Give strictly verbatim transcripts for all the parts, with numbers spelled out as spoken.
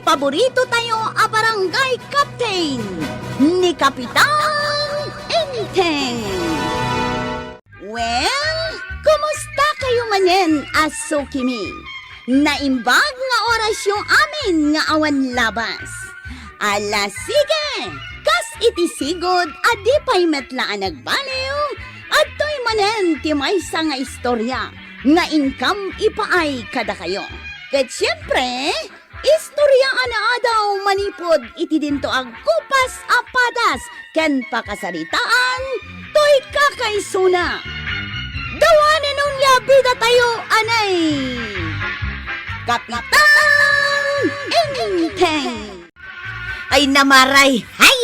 paborito tayo a barangay captain, ni Kapitan Enteng. Well, kumusta kayo manen a sukimi? Naimbag nga orasyo amin nga awan labas. Ala, sige! Kas iti sigud a di pay met la a nagbaliw, adtoy manen ti maysa nga istorya nga inkam ipaay kadakayo. Ket siempre, istorya a naadaw manipud iti dinto a gupas a padas ken pakasaritaan toy kakaisuna. Dawanen onia bidatayo, anay! Kapitan Enteng! Ay, Maray! Hay!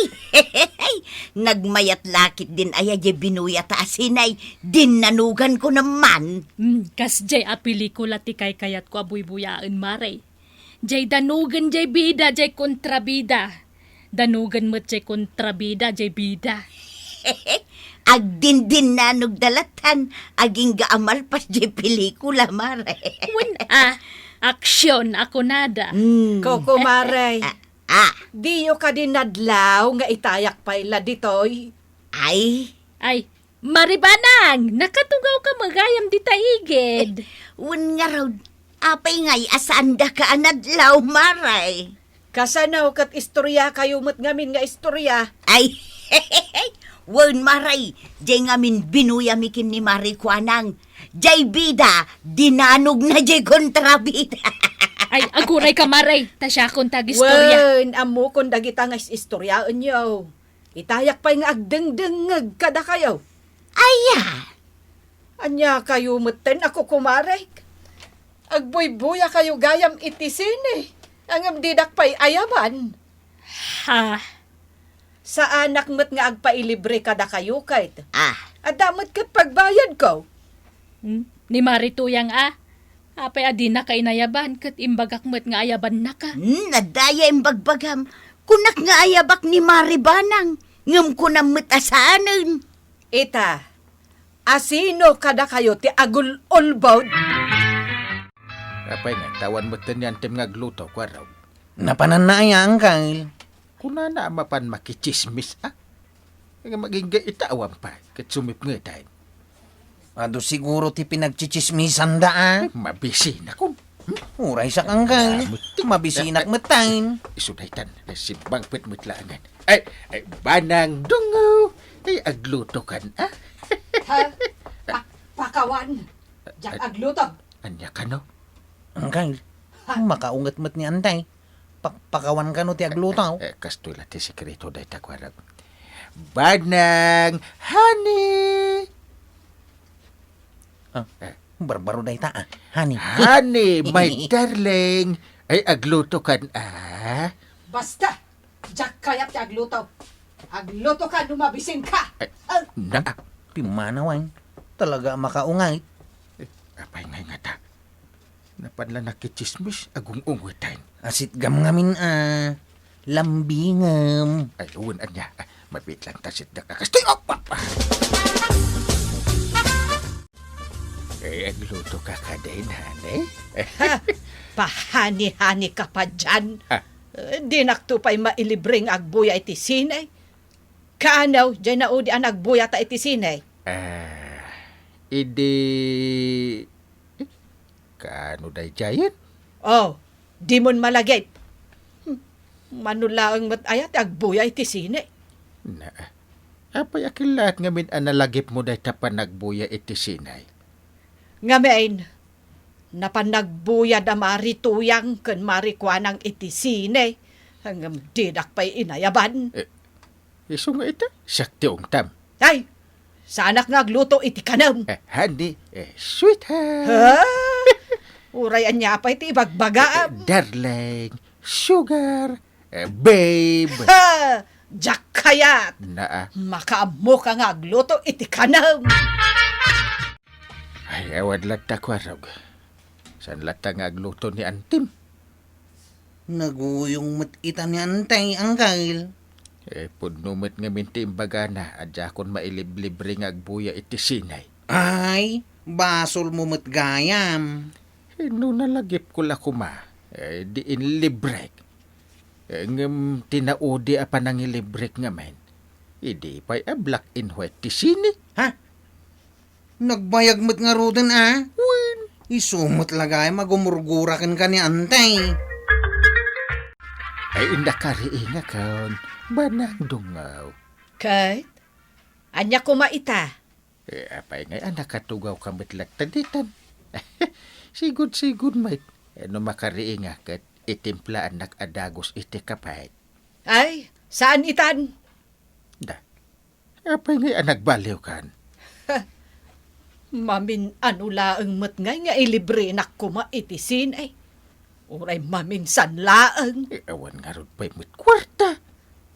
Nagmayat la ketdin aya diay binuyat a asinay, dinnanuganko naman. Hmm, kasdiay a pelikula ti kaykayatko a buybuyaen, Maray. Diay danugen diay bida, diay kontrabida. Danugen met diay kontrabida, diay bida. Agdindinnanog da latan, agingga a malpas diay pelikula, Maray. Wen a, aksyon a kunada. Hmm. Kukumare, Ah, ah. Diyo kadi nadlaw nga itayak pay la ditoy? Ay. Ay, Mari Banang, nakatugawka met gayam dita igid. Wen ngarud, apay ngay a saandaka a nadlaw, Maray? Kasano ket istoryakayo met ngamin nga istorya? Ay, wen, Maray, diay ngamin binuyami ken ni Mari Kuanang. Diay bida, dinanogna diay kontrabida. Ay, agurayka, Maray, ta siakon ti agistorya. Wen, ammokon dagita nga is-istoryaenyo. Itayak pay nga agdengdengngeg kadakayo. Aya? Ania kayo metten a kukumarek? Agbuybuyakayo gayam iti sine, ngem didak pay ayaban. Ha? Saanak met nga agpailibre kadakayo ket. Ah. Adda met ket pagbayadko. Hmm? Ni Mari Tuyang a? Apay a dinaka inayaban ket imbagak met nga ayabannaka? Hmm, adda aya imbagbagam. Kunak nga ayabak ni Mari Banang, ngem kunam met a saanen. Ita, asino kadakayo ti agul-ulbod? Apay nga, ta awan metten ni Antim nga agluto, Kuarog? Napananna aya, Angkel? Kunana a mapan makitsismis, a? Nga agingga ita awan pay, ket sumipngeten. Adu siguro ti pinagtsitsismisanda, a? Ay, mabisinakon. Hmm? Uray sak, Angkel. Ah, muti. Mabisinak metten. Isu daytan, ay, simbangpet met laengen. Ay, ay, Banang Dungo, ay, aglutokan, a? Ha? Pa-, pakawan. Diak agluto. Ania kano? Angkel, ha? Makaunget met ni Antay. Pak-, pakawan kano ti agluto? Eh, eh, kastoy la ti sekreto dayta, Kuarog. Banang, honey! Ah, eh. Barbaro dayta, a. Honey. Honey, my darling. Ay, aglutokan, a? Basta! Diak kayat ti agluto. Aglutoka no mabisinka. Ay, ah, na. Pimmanaw, a. Talaga a makaunget. Eh, apay ngay ngata? Napan la nakitsismis, agung-ungeten. Asitgam ngamin a lambingem. Ay, wen ania. Ah, mabiit lang ta sitda ka. Kastoy, op, op, ah. Eh, agluto ka kadin, honey? Ha? Pahani-hani ka pa dian. Ah. Eh, dinakto pay mailibre nga agbuya iti sine. Kaano, diay naudi a nagbuyata iti sine? Ah, idi, eh, kaano daydiayen? Oh, dimon malagip. Hmm, mano laeng met aya ti agbuya iti sine? Na, apay a kellaat ngamin a nalagipmo dayta panagbuya iti sine? Ngamin, napan nagbuya da Mari Tuyang ken Mari Kuanang iti sine, ngem didak pay inayaban. Eh, isu nga ita, siak ti ungtam. Ay, saanak nga agluto iti kanem. Eh, honey, eh, sweetheart. Ha? Uray ania pay ti ibagbagaam? Eh, darling, sugar, eh, babe. Ha! Diak kayat! Na, a. Makaammoka nga agluto iti kanem. Ay, awan latta, Kuarog. Saan latta nga agluto ni Antim? Naguyong met ita ni Antay, Angkel. Eh, pudno met ngamin ti imbagana a diakon mailiblibre nga agbuya iti sine. Ay, basolmo met gayam. Eh, no nalagipko la koma, eh, di inlibrek. Ngem ti naudi a panangilibrek ngamin, idi pay a black and white ti sine. Ha? Nagbayag met ngaruden a? Wen. Isu met la gayam a gumurgura kenka ni Antay. Ay, nakariingakon, Banang Dungaw. Ket, ania koma ita? Eh, apay ngay a nakatugawka met latta ditan? Sigud-sigud met. Eh, no makariingak ket itimplaannak a dagus iti kape. Ay, saan itan? Da. Apay ngay a nagbaliwkan? Mamin-ano laeng met ngay nga ilibrenak koma iti sine. Uray maminsan laeng. Eh, awan ngarud pay met kuarta.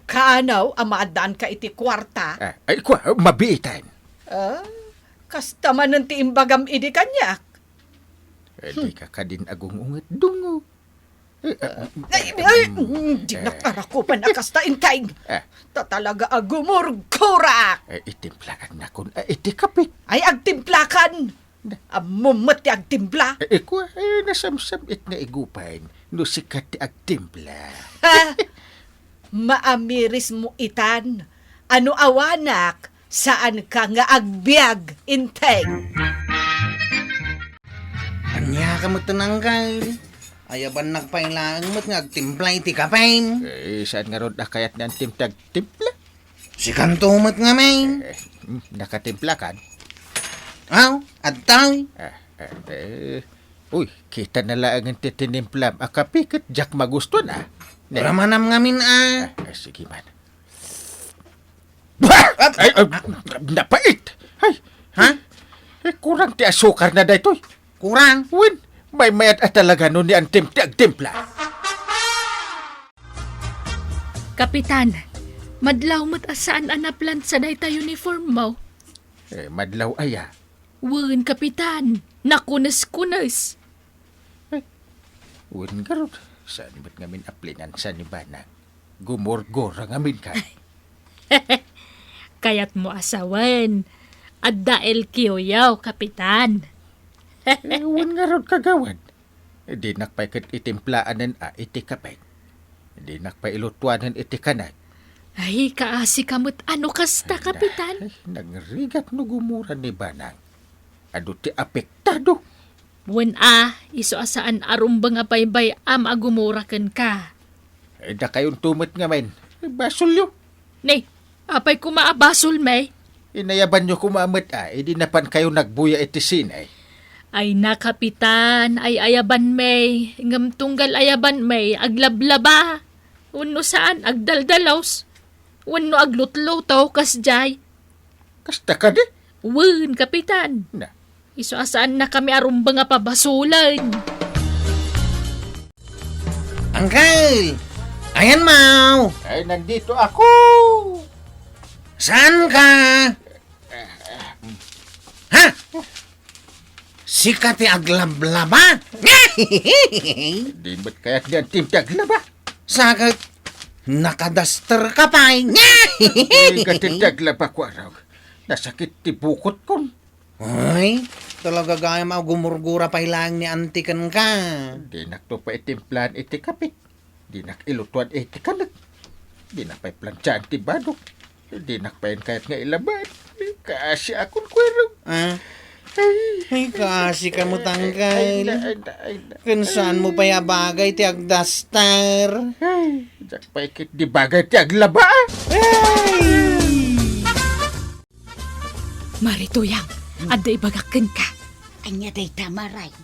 Kaanaw a maaddaanka iti kuarta? Ah, ay, kua, mabiitan. Ah, kasta manen ti imbagam idi kaniak. Eh, dika kadin agung-unget, Dungo. Eh, ah, Ay, ay, mm, dinak arakupan a kasta, Inteng. Ah. Ta talaga a gumurgurak. Eh, itimplaannakon, ah, iti kape. Ay, agtimplakan. Ammom met ti agtimpla. Eh, kua, eh, nasamsam-it nga igupan no sika ti agtimpla. Ha? Maamirismo itan. Ano awanak, saanka nga agbiag, Inteng. Ania ka met, Uncle? Ayabannak pay laeng met nga agtimpla iti kapem. Eh, saan ngarud a kayat ni Antim ti agtimpla? Sikanto met ngamin. Eh, hmm, nakatimplakan? Aw, adtoy. Eh, eh, eh. Uy, kita na laeng ti tinimplam a kape ket diak magustuan, ah. Ne. Ramanam ngamin, ah. Eh, eh, sige man. Ay, ay, napait! Ay, ha? Eh, kurang ti asukar na daytoy. Kurang? Wen, maymayat a talaga no ni Antim ti agtimpla. Kapitan, madlaw met a saan a naplansa dayta uniform mo. Eh, madlaw aya? Wen, Kapitan, nakunes-kunes. Ay, wen ngarud, saan met ngamin a plinansa ni Banang? Gumurgura ngamin ka. Kayat mo a sawen, adda L Q yo, Kapitan. Eh, wen ngarud, Kagawad. Dinak pay ket itimplaan a iti kape. Dinak pay ilutuanen iti kanay. Ay, kaasi ka met ano kasta, Kapitan? Ay, nagrigat no gumura ni Banang. Adu ti apektado. Wen a, isu a saan a rumbeng a baybay-am a gumura kenka. Eh, dakayonto met ngamin. Eh, basolyo. Ne, apay koma a basolmi? Inayabanyo koma met a, idi napankayo nagbuya iti sine. Ay na, Kapitan, ay-ayabanmi, ngem tunggal ayabanmi, aglablaba. Wenno saan, agdaldalus. Wenno aglutluto, kasdiay. Kasta kadi? Wen, Kapitan. Na. Isu a saannakami a rumbeng a pabasolen. Uncle! Ayan, Mau! Ay, nandito ako! Saan ka? Ha? Sika ti aglablaba? Di met kayat ni Antim ti aglaba? Sakit, nakadaster ka pay. Ay, gatit ti aglaba, kuarog. Nasakit ti bukot kon. Ay, talaga gayam a gumurgura pay laeng ni Anti kenka. Dinakto pay itimplaan iti kape. Dinak ilutuan iti kanek. Dinak pay plantsaan ti badok. Dinak pay kayat nga ilaban. Kaasi akon kuero. Ah? Ay, kaasi ka met, Uncle. Ay, na, ay, na, ay, na. Ken saan mo pay a bagay ti agdaster? Ay, diak pay ket di bagay ti aglaba. Ay! Mari Tuyang, hmm, adda ibagak kenka. Ania dayta, Maray?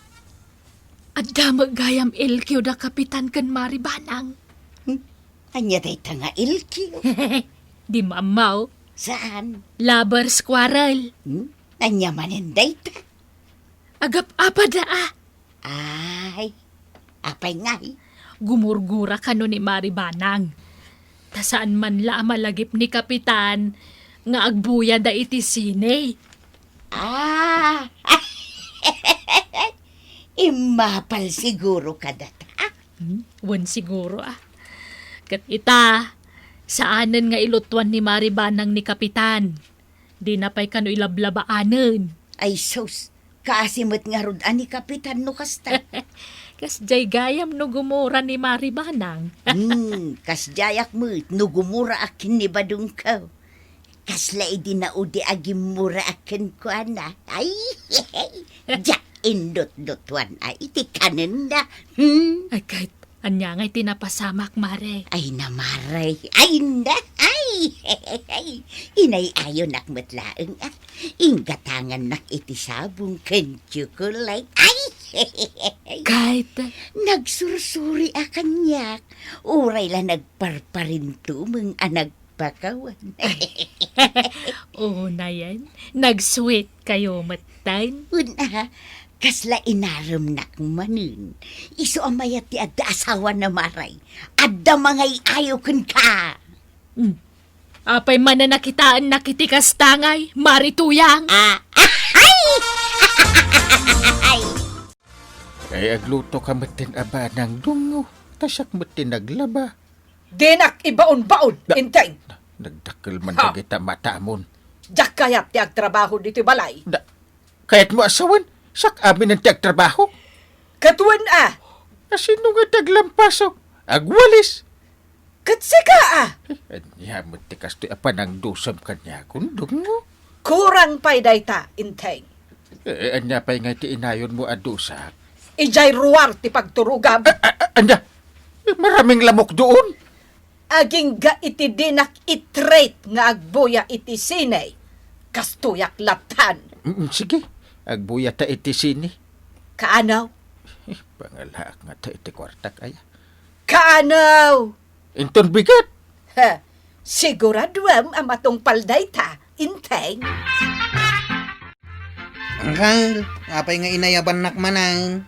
Adda met gayam L Q da Kapitan ken Mari Banang. Hmm? Ania dayta nga L Q? Di mo ammo? Saan? Lovers quarrel. Hmm? Ania manen dayta? Agap-apada a. Ay, apay ngay? Gumurgura kano ni Mari Banang. Ta saan man la a malagip ni Kapitan nga agbuyada iti sine. Ah! Immapal siguro kadata. Hmm? Wen siguro, ah. Ket ita, saanen nga ilutuan ni Mari Banang ni Kapitan. Dina pay kano ilablabaanen. Ay sus, kaasi met ngarud a ni Kapitan no kasta. Kasdiay gayam no gumura ni Mari Banang. Hmm, kasdiayak met no gumuraak ken ni Badongko. Kasla idi naudi a gimmuraak kenkuana. Ay, diak indutdutuan a iti kanenda. Hmm. Ay, ket ania ngay ti napasamak, Mare? Ay, na, Mare. Ay, na. Ay, inay-ayonak met laeng, ah. Inggatangannak iti sabong ken tsokolate. Ay! Ket? Nagsursuri a kaniak. Uray la nagparparintumeng a nagpakawan. Unayen, nag-sweet kayo metten. Una, kasla inaremnak manen. Isu a mayat ti adda asawana, Mare. Adda mangay-ayo kenka. Hmm. Apay manen a kitaennak iti kasta ngay, Mari Tuyang? Ah, ay! Ay! Ay, agluto ka met ti abanang, Dungo. Ta siak met ti naglaba. Dinak ibaon-baon, Da-, Inteng. Nagdakkel man Ha! dagita matamon. Diak kayat ti agtrabaho ditoy balay. Da-, Kayatmo a sawen, siak aminen ti agtrabaho? Ket wen a. A sino nga ti aglampasok? Agwalis? Ket sika a. Eh, ania met ti kastoy a panangdusam kaniakon, Dungo? Kurang pay dayta, Inteng. Eh, ania pay nga ti inayonmo a dusak? Idiay ruar ti pagturogam. A, a, a, ania? Eh, maraming lamok doon. Agingga iti dinak i-treat nga agbuya iti sine, kastoyak lattan. Mm, sige, agbuya ta iti sine. Kaano? Eh, pangalaak nga ta iti kuartak, aya. Kaano? Inton bigat. Ha, siguraduem a matungpal dayta, Inteng. Angkel, apay nga inayabannak manen?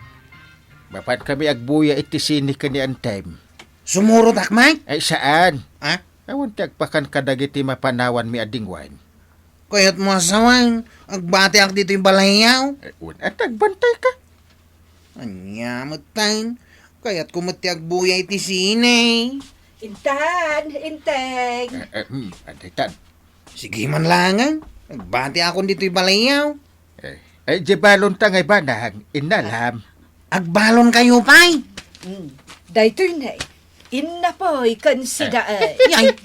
Mapan kami agbuya iti sine ken ni Antem. Sumurotak met? Ay, saan. Ha? Awan ti agpakan kadagiti mapanawanmi a dingwaen. Kayatmo a sawen, agbatiak ditoy balayyo? Eh, wen, at agbantay ka. Ania metten? Kayatko met ti agbuya iti sine. Intan, Inteng. Eh, eh, hmm, adaytan. Sige man laengen. Agbatiakon ditoy balayyo. Eh, eh, di balon ta ngay banang, innalam. Agbalon kayo pay? Mm. Daytoy ne, innapoy ken sida, eh. Yay,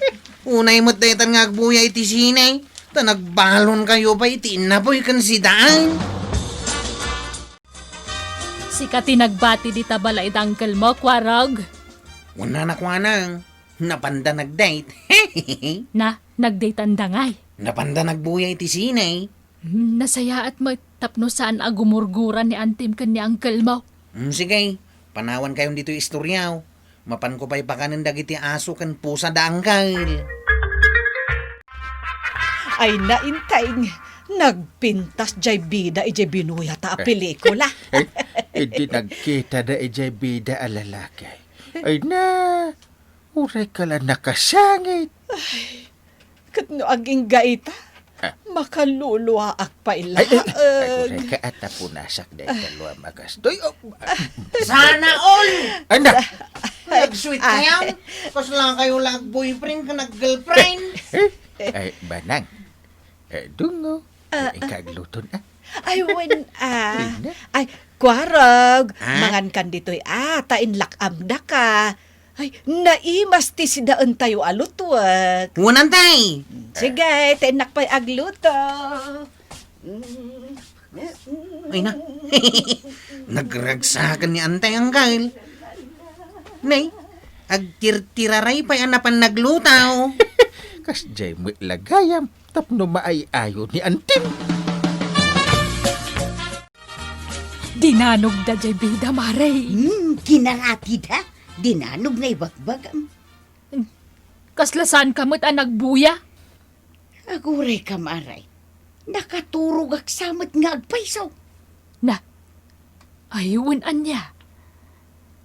unay met daytan nga agbuya iti sine, ta nagbalon kayo pay iti innapoy ken sida, eh. Sika ti nagbati dita balay da uncle mo, Kuarog? Wen a, kuana, napanda nag-date. Na, nag-date anda ngay? Napanda nagbuya iti sine. Hmm, nasayaat met tapno saan a gumurgura ni antim ken ni uncle mo. Hmm, sige, panawan kayon ditoy istoryaw. Mapanko pay pakanen dagiti aso ken pusa da uncle. Ay, nainteng, nagpintas jay bida ijay binuyata a pelikula. Idi nagkita da ijay bida a lalaki. Ay na, uray ka la nakasangit. Ay, ket no agingga ita, ah, makaluluaak pay laeng. Ay, ay, ay, uray ka at apunasak dayta lua a kastoy. Oh. Sana all! Anda? Nag-sweet kayo? Kasla kayo lang boyfriend ka nag-girlfriend? Eh, ay, banang. Eh, dungo. Ah, eh, ah. Ikagluton, ah. Ay, wen, ah. Ina. Ay, Kuarog, ah? Mangan kan ditoy, ah, ta inlak-amda ka. Ay, naimas ti sidaentayo a lutuek. Wen, antay. Sige, ta innak pay agluto. Mm. Ay na. Nagragsakan ni antay, angkel. Nay, agtirtiraray pay a napan nagluto. Kasjay met la gayam tapno maay-ayo ni antim. Dinanogda jay bida, Mare. Hmm, kinaratida. Dinanog nga ibagbagam. Kasla saan ka met a nagbuya? Aguray ka, Mare. Nakaturogak sa met nga agpayso. Na, ay, wen ania?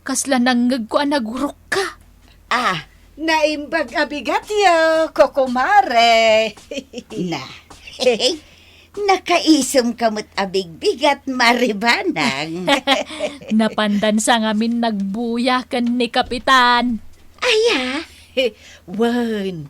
Kasla nangngegko a nagurokka. Ah, naimbag a bigatyo, kukumare. Na, nakaisem ka met a bigbigat, Mare Banang. Napandan sa ngamin nagbuya ken ni Kapitan. Aya? Wen,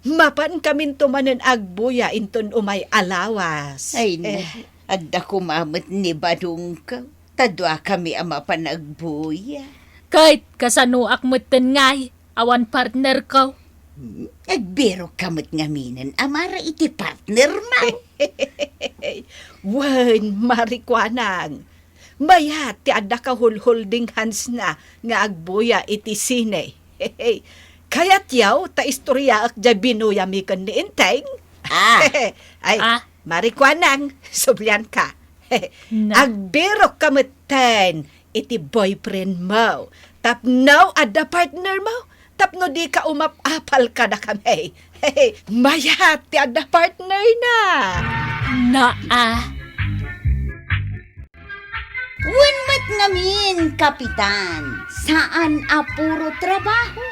mapan kaminto manen agbuya inton umay a lawas. Ay, na, eh, adda koma met ni Badongko. ta duakami a mapan agbuya. Ket kasanoak metten ngay, awan partnerko? Agbirokka met ngaminen a mara iti partnermo. Wen, Mari Kuanang, mayat ti adda kahulholding handsna nga agbuya iti sine. Kayatyo ta istoryaek diay binuyami ken ni Enteng? Ah. Ay, Ah. Mari Kuanang, sublianka. Na. Agbirokka metten iti boyfriendmo tapno adda partnermo, tapno dika umap-apal kadakami. Mayat ti adda partnerna. Naa. Wen met ngamin, Kapitan, saan a puro trabaho.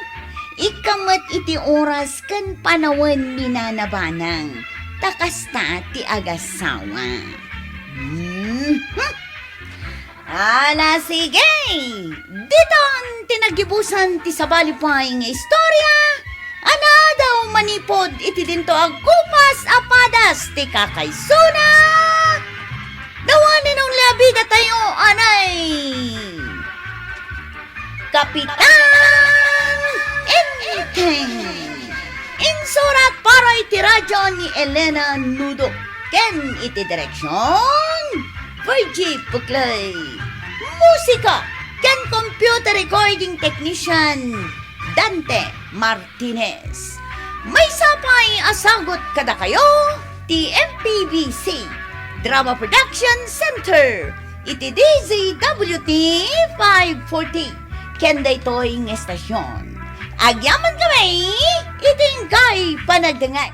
Ikka met iti oras ken panawen ni Nana Banang, ta kasta ti agasawa. Mhm. Ala, sige! Ditan ti naggibusan ti sabali pay nga istorya a naadaw manipud iti dinto a kupas a padas ti kakaisuna. The one and only a bidatayo, anay, Kapitan Enteng. Insurat para iti radyo ni Elena Nudo ken iti direksyon, Virgie Puclay. Musika ken computer recording technician, Dante Martinez. Maysa pay a sagut kadakayo ti M P B C Drama Production Center iti D Z W T five forty. Ken daytoy nga estasyon, agyamankami iti inkay panagdengngeg.